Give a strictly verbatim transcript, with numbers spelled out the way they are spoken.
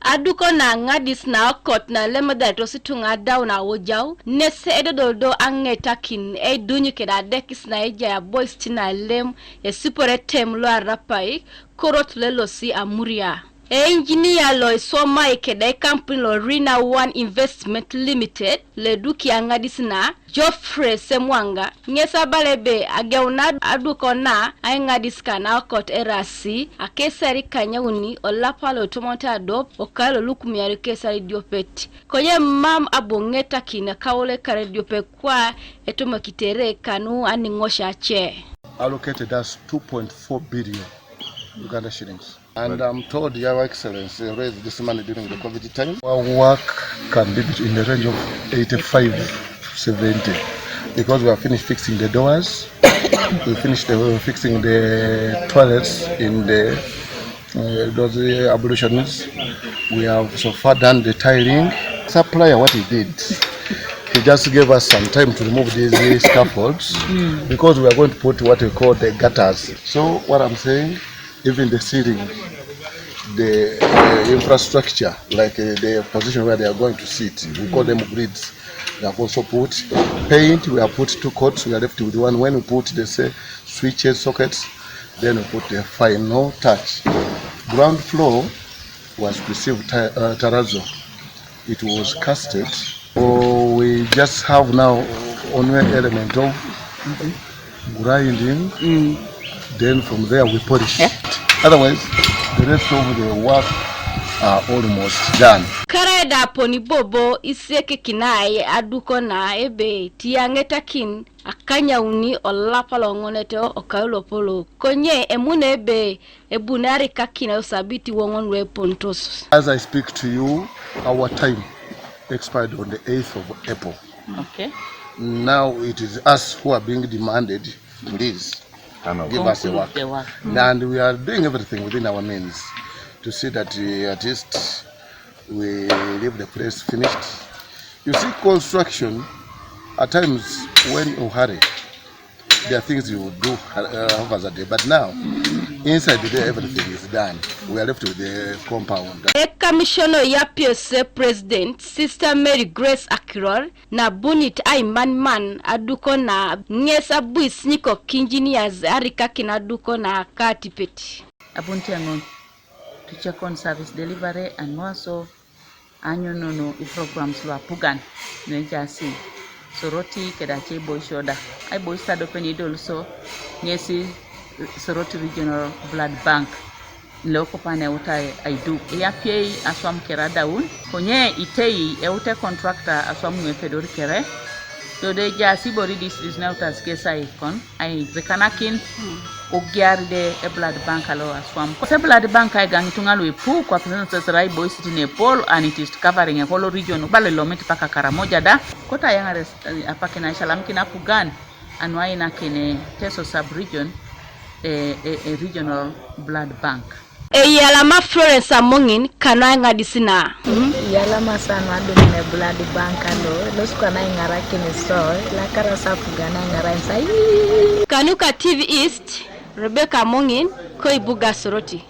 Aduko na ŋadis na okot na lem edalitos ituŋa adaun awojau, nes edodol do aŋetakin, eduny keda adekis na ejai aboisit na lem, esipor etem lo Arapai, korot lelosi Amuria. Einjinia lo iswamai keda ekampuni lo Rina One Investment Limited, lo edukia ŋadis na, Geoffrey Semwanga, ŋes abala ebe ageuna aduko na aiŋadis kana okot erasi akesari kanyauni olapa lo tomon adop okalo lukumiar kesari diopet. Konye mam aboŋetakin kaule kare diopet kwa etomokitere kanu aniŋosi ace. Allocated us two point four billion Uganda shillings. And I'm told Your Excellency raised this money during the COVID time. Our work can be in the range of eighty-five, seventy, because we have finished fixing the doors, we finished the, fixing the toilets in the, uh, those, uh, ablutions. We have so far done the tiling. Supplier, what he did, he just gave us some time to remove these scaffolds because we are going to put what we call the gutters. So what I'm saying, even the ceiling, the, uh, infrastructure, like, uh, the position where they are going to sit, we call them grids. They have also put paint. We have put two courts. We are left with one. When we put the, say, switches, sockets, then we put the final touch. Ground floor was to receive ti-, uh, terrazzo. It was casted. So we just have now only element of grinding. Then from there we polish. Otherwise, the rest of the work are almost done. Karaida poni bobo isiekekinai aduko na ebe tiyaŋetakin akanyauni olapa loŋonet okau lopolo. Konye emuna ebe ebuni arikakin osabiti woŋon luepontos. As I speak to you, our time expired on the eighth of April. Okay. Now it is us who are being demanded, please give us a work. Conclude the work. And we are doing everything within our means to see that, uh, at least we leave the place finished. You see, construction, at times when you hurry, there are things you do, uh, over the day. But now, inside the day, everything is done. We are left with the compound. Ekamishona ya P S A President, Sister Mary Grace Akiror, na bunit aimanman aduko na ŋes abuis nyikok engineers arikakin aduko na katipet. Abunit eoŋ to check on service delivery and more so, anyunono i programs lu apugan nu ejaasi Soroti keda ace iboisio da. Aibois adiope ni idol so ŋesi Soroti Regional Blood Bank lo kopane eutai aidu. Eyapiei aswam kere adaun, konye itei eute contractor aswam nu epedori kere. Tode ejaasi ibore district neutas kes aikon. Airikanakin ogiaride e blood bank alo aswam. Kos e blood bank aigaŋ ituŋa luipu kwape sesera iboisit nepol, and it is covering a whole region, bala Ilomit paka Karamoja da. Kota ayaŋar apakin aisalamikin apugan anu ainakin Teso sub region, e, e, e regional blood bank. Eyalama Florence Amoŋin kanu aiŋadis na. Eyalama sana adum ne blood bank alo, elosi kwana aiŋarakin so, elakara sapugan aiŋarakin sa. Kanuka T V East, Rebecca Amoŋin, ko ibuga Soroti.